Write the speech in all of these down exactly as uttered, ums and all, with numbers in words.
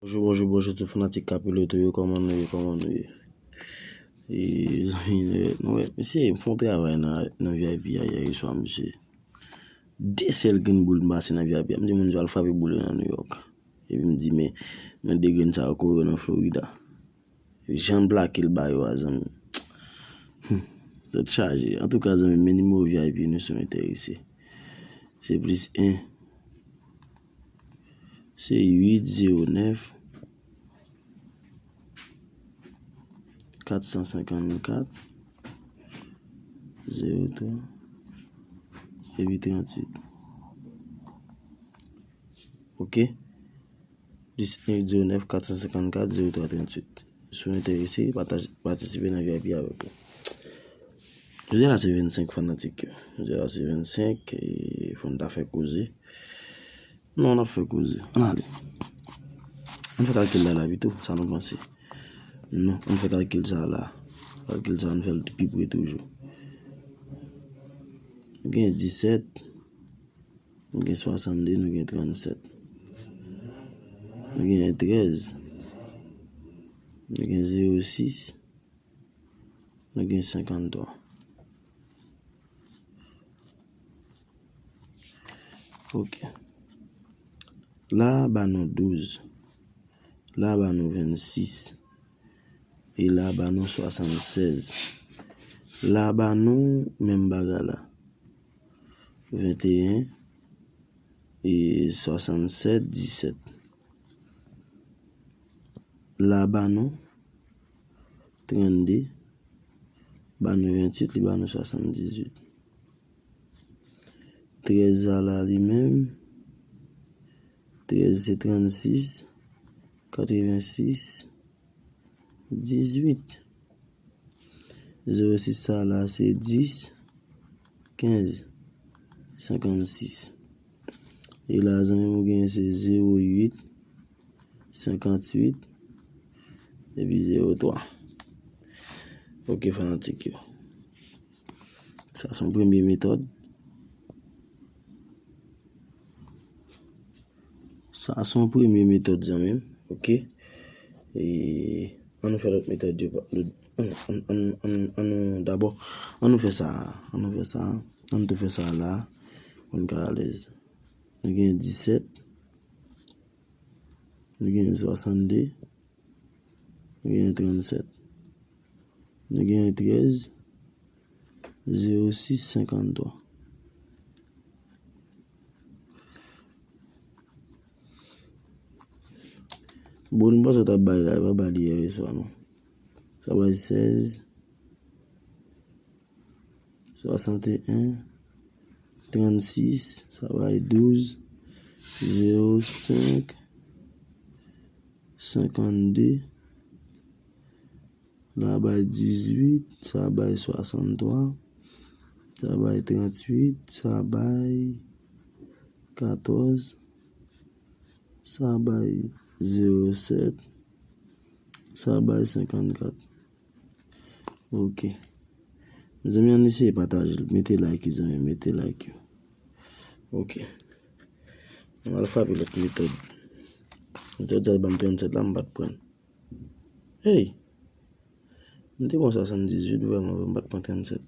Bonjou, bonjou, bonjou tout fanatik Kapiloto yo, kòman nou ye, kòman nou ye? E, zanmi, nou wè, mesye, m fè yon travay nan, nan V I P a yè swa, mesye. De sèl grenn boul m pase nan V I P a, m di moun yo al frape boul yo nan New York. Epi m di, men, men de grenn sa yo kore yo nan Florida. Jan m plake l ba yo a, zanmi. Hmm, tèt chaje. Antouka, zanmi, men nimewo V I P nou si w enterese. Se plis en. Se uit zewo nèf, kat san senkannkat, zewo twa, epi tranntuit. Ok? Plis en uit zewo nèf, kat san senkannkat, zewo twa tranntuit. Si w enterese, pataj-, patisipe nan V I P avèk nou. Jodi a la se vennsenk fanatik yo. Jodi a la se vennsenk, e fò n ta fè koze. Non, n ap fè koze. Ann ale. Ann fè kalkil la la pito, sa nou panse? Non, ann fè kalkil sa la. Kalkil sa, ann fè l pi pre toujou. Nou gen disèt, nou gen swasannde, nou gen trannsèt. Nou gen trèz. Nou gen zewo sis. Nou gen senkanntwa. Ok. La a ba nou douz. La a ba nou vennsis. E la a ba nou swasannsèz. La a ba nou menm bagay la. Venteyen e swasannsèt, disèt. La a ba nou trannde, ba nou venntuit, li ba nou swasanndizuit. Trèz sa la li menm, trèz se trannsis, katrevensis, dizuit. Zewo sis sa la se dis, kenz, senkannsis. E la zanmi m ou genyen se zewo uit, senkantuit, epi zewo twa. Ok, fanatik yo. Sa se yon premye metòd. Sa se yon premye metòd, zanmi m. Ok. E, ann nou fè lòt metòd yo. Ann, ann, ann, ann, ann nou dabò. Ann nou fè sa. Ann nou fè sa. Ann tou fè sa la. Pou n ka alèz. Nou gen disèt. Nou gen swasannde. Nou gen trannsèt. Nou gen trèz, zewo sis, senkanntwa. Bon, nou panse w t ap bay la, e pa bay li yè swa, non. Sa bay sèz, swasanteyen, trannsis, sa bay douz, zewo senk, senkannde, la bay dizuit, sa bay swasanntwa, sa bay tranntuit, sa bay katòz, sa bay zewo sèt, sa bay senkannkat. Ok. Mezanmi, ann eseye pataje l. Mete like yo, zanmi, mete like yo. Ok. Ann al frape lòt metòd. Metòd sa ban m trannsèt la, m pa t pran. Hey! M te pran swasanndizuit, vrèman, vrèman, m pa t pran trannsèt.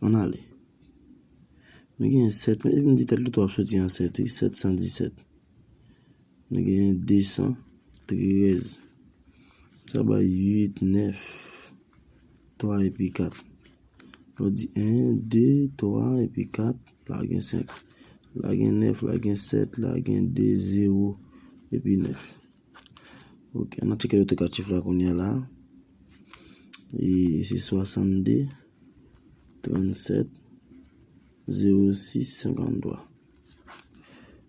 Ann ale. Nou gen sèt, epi m di tèt louto ap soti an sèt, wi, sèt san disèt. Nou gen de san trèz. Sa bay uit, nèf, twa epi kat. Lè w di en, de, twa epi kat, la gen senk. La gen nèf, la gen sèt, la gen de, zewo epi nèf. Ok, ann tcheke lòt kat chif la kounye a la. E se swasannde, trannsèt, zewo sis, senkanntwa.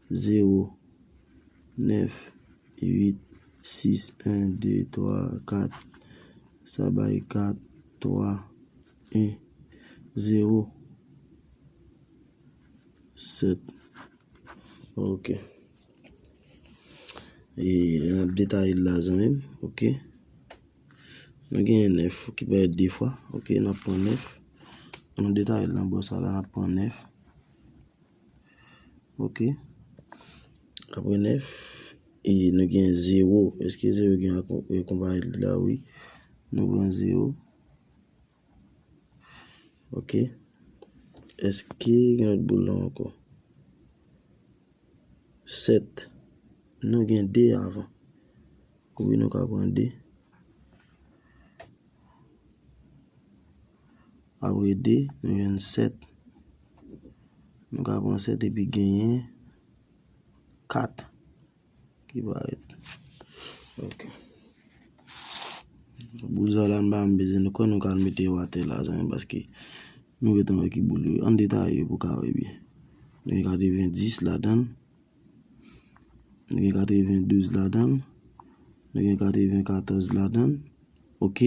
Zewo, nèf, uit, sis, en, de, twa, kat. Sa bay kat, twa, en, zewo, sèt. Ok. E n ap detaye l la, zanmi m. Ok. Nou genyen nèf ki parèt de fwa. Ok, n ap pran nèf. Ann nou detaye l nan bò sa la, n ap pran nèf. Ok. Apre nèf, E nou gen zewo. Èske zewo gen akonpaye li la? Wi. Nou pran zewo. Ok. Èske gen lòt boul la ankò? Sèt. Nou gen de avan. Wi, nou ka pran de. Apre de, nou jwenn sèt. Nou ka pran sèt epi genyen kat ki parèt. Ok. Boul sa la, m pa menm bezwen nou kwè, nou ka al mete yo atè la, zanmi, paske nou gentan wè ki boul yo. Ann detaye yo pou ka wè byen. Nou gen katrevenndis ladan l. Nou gen katrevendouz ladan l. Nou gen katrevenkatòz ladan l. Ok.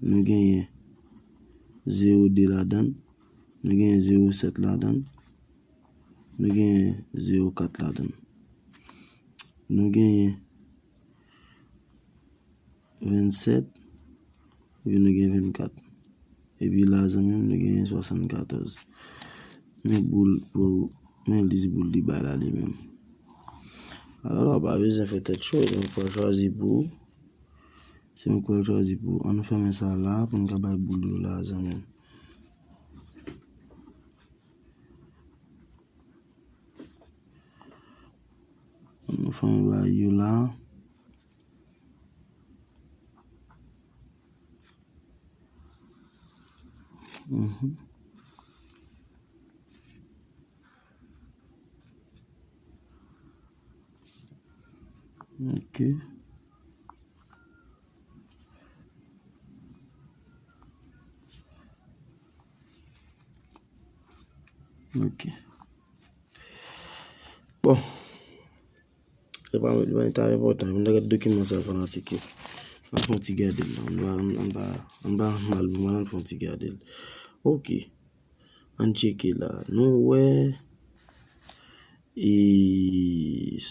Nou genyen zewo de ladan l. Nou genyen zewo sèt ladan l. Nou genyen zewo kat ladan l. Nou genyen vennsèt, epi nou gen vennkat. Epi la, zanmi m, nou gen swasannkatòz. Men boul pou, men lis boul li bay la li menm. Alò, la, w pa bezwen fè tèt cho, se mwen k pral chwazi pou ou. Se mwen k pral chwazi pou ou. Ann fèmen sa la, pou n ka bay boul yo la, zanmi m. Ann fèmen bagay yo la. Mhm. Ok. Ok. Bon. Se pa, se pa ta enpòtan. Moun ta gade dokiman sa, fanatik yo. Ann fè yon ti gade l. Ann pa, ann pa, ann pa mal pou mal, ann fè yon ti gade l. Ok. Ann tcheke la. Nou wè e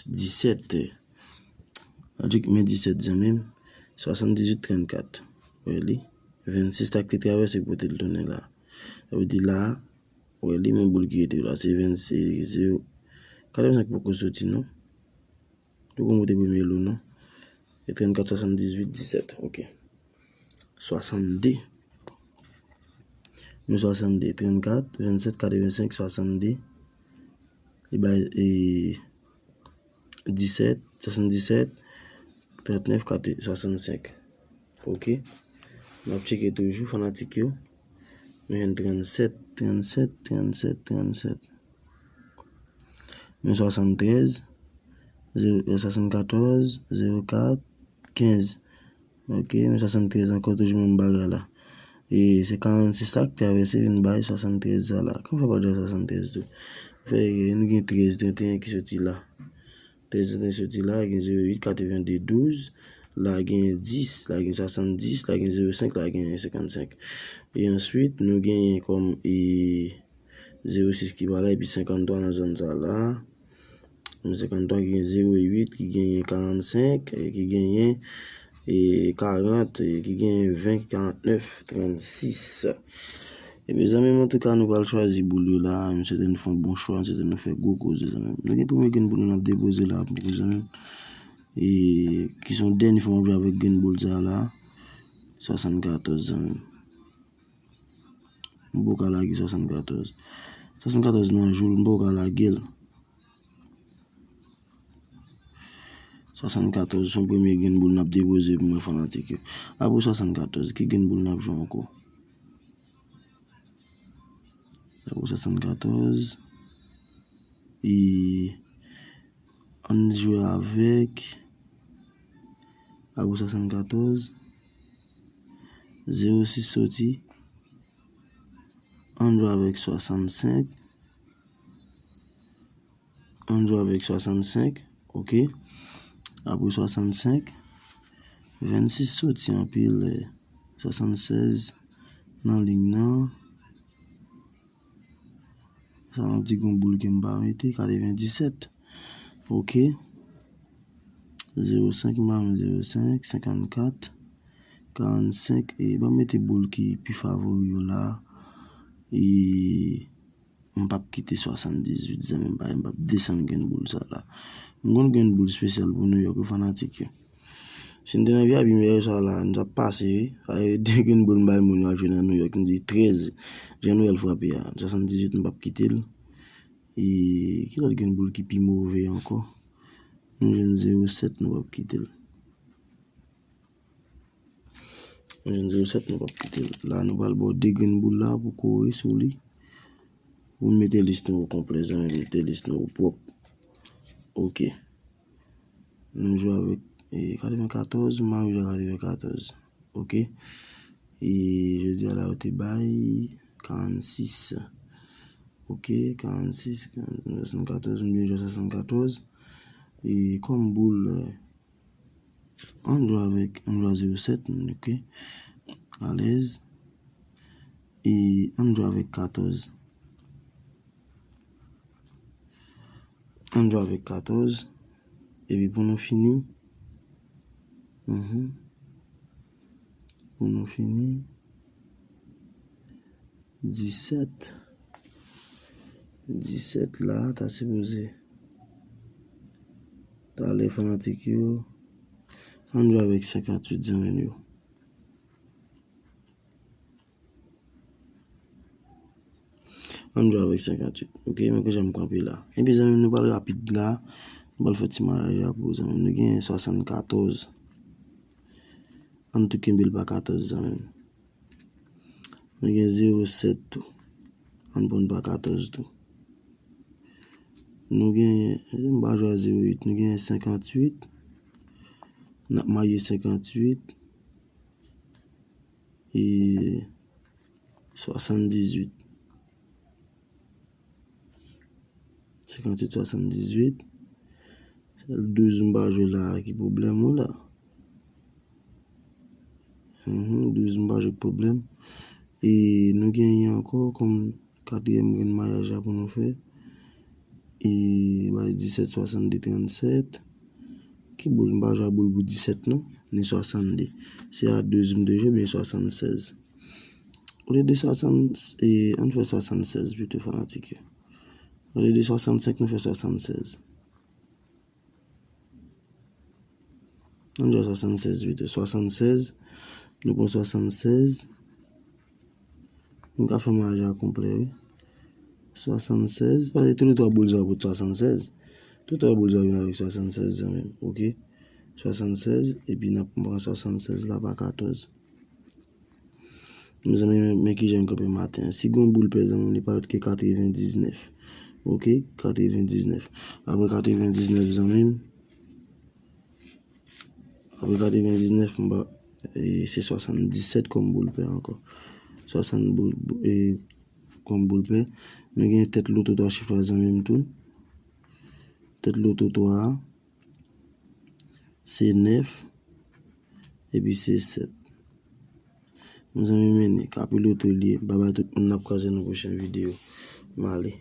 disèt. Ann tcheke men disèt, zanmi m. Swasanndizuit trannkat. Wè li. Vennsis ta k te travèse pote l tounen la. Sa vle di la, wè li, men boul ki rete la, se vennsis, zewo. Katrevensenk poko soti, non. Poko monte premye lo, non. E trannkat, swasanndizuit, disèt. Ok. Swasannde. Nou swasannde, trannkat, vennsèt, katrevensenk, swasannde. Li bay, e, disèt, swasanndisèt, trannèf, kat, swasannsenk. Ok. N ap tcheke toujou, fanatik yo. Nou jwenn trannsèt, trannsèt, trannsèt, trannsèt. Men swasanntrèz, zewo, swasannkatòz, zewo kat, kenz. Ok, men swasanntrèz ankò, toujou menm bagay la. E se karannsis la k travèse vin bay swasanntrèz sa la. Kòman fè pa di swasanntrèz tou? Fè, nou gen trèz trannteyen ki soti la. Trèz trannteyen soti la, gen zewo uit, katrevende, douz. La gen dis, la gen swasanndis, la gen zewo senk, la gen senkannsenk. E answit, nou genyen kòm, e, zewo sis ki pa la, epi senkanntwa nan zòn sa la. Men senkannntwa ki gen zewo uit, ki genyen karannsenk, e ki genyen, e, karant, e ki genyen ven, karantnèf, trannsis. Ebyen, zanmi m, antouka, nou pral chwazi boul yo la. M swete nou fè yon bon chwa, m swete nou fè gwo koze, zanmi m. Nou gen premye grenn boul nou n ap depoze la pou zanmi m. E ki se yon dènye fwa m ap jwe avèk grenn boul sa la. Swasannkatòz, zanmi m. M poko ka lage swasannkatòz. Swasannkatòz nan jou l, m poko ka lage l. Swasannkatòz, se yon premye grenn boul n ap depoze pou mwen, fanatik yo. Apre swasannkatòz, ki grenn boul n ap jwe ankò? Apre swasannkatòz, e ann jwe avèk, apre swasannkatòz, zewo sis soti, ann jwe avèk swasannsenk, ann jwe avèk swasannsenk, ok. Apre swasannsenk, vennsis soti anpil, eh, swasannsèz nan liy nan. Sa m ap di gon boul ke m pa mete, katrevendisèt. Ok. Zewo senk, m pa mete zewo senk, senkannkat, karannsenk, e ban m mete boul ki pi favori yo la. E m p ap kite swasanndizuit, zanmi m, pa, m p ap desann grenn boul sa la. M konn gen boul espesyal pou New York, wi, fanatik yo. Si n te nan V I P yè swa la, n t ap pase, wi. Sa e de grenn boul m bay moun yo al jwe nan New York, m di trèz. Jan Noël frape a, swasanndizuit, m p ap kite l. E ki lòt grenn boul ki pi move ankò? Nou jwenn zewo sèt, nou p ap kite l. Nou jwenn zewo sèt, nou p ap kite l. La, nou pral ba w de grenn boul la pou kore sou li. Pou mete lis nou o konplè, zanmi, mete lis nou o pwòp. Ok. Nou jwe avèk, e, katrevenkatòz, m a jwe a katrevenkatòz. Ok. E jodi a la, yo te bay karannsis. Ok, karannsis, swasannkatòz, m byen jwe swasannkatòz. E kòm boul, e, ann jwe avèk, ann jwe a zewo sèt, ok. Alèz. E ann jwe avèk katòz. Ann jwe avèk katòz. Epi pou nou fini, mhm, pou nou fini, disèt. Disèt la, ta sipoze. Talè fanatik yo. Ann jwe avèk senkantuit, zanmi m yo. Ann jwe avèk senkantuit. Ok, men ke jan m kanpe la. Epi, zanmi m, nou pral rapid la. Nou pral fè ti mayaj la pou zanmi m. Nou gen swasannkatòz. Ann tou kenbe l pa katòz, zanmi m. Nou gen zewo sèt tou. Ann pran pa katòz tou. Nou gen, m pa jwe a zewo uit, nou gen senkantuit. N ap maye senkantuit. E swasanndizuit. Senkantuit, swasanndizuit. Sèl douz m pa jwe la ki pwoblèm ou la. Mhm, douz m pa jwe k pwoblèm. E nou genyen ankò kòm katriyèm grenn mayaj la pou nou fè. E bay disèt, swasannde, trannsèt. Ki boul? M pa jwe a boul pou disèt non, ni swasannde. Se a douz m te jwe, byen swasannsèz. Olye de swasann, e, ann fè swasannsèz pito, fanatik yo. Olye de swasannsenk, nou fè swasannsèz. Ann jwe swasannsèz pito. Swasannsèz. Nou pran swasannsèz. Nou ka fè mayaj la konplè, wi. Swasannsèz. Paske toulètwa boul sa yo pot swasannsèz. Toulètwa boul sa yo vin avèk swasannsèz, zanmi m. Ok? Swasannsèz. Epi n ap pran swasannsèz la pa katòz. Mezanmi, men, men kijan m kanpe maten an. Si gon boul pè, zanmi m, li pa lòt ke katrevendiznèf. Ok? Katrevendiznèf. Apre katrevendiznèf, zanmi m, apre katrevendiznèf, m ba, e, se swasanndisèt kòm boul pè ankò. Swasant boul, bou-, e, kòm boul pè. Nou gen tèt loto twa chif la, zanmi m, tou. Tèt loto twa a. Se nèf, epi se sèt. Mezanmi, men li, kapiloto li ye. Babay tout moun, n ap kwaze nan pwochen videyo. M ale.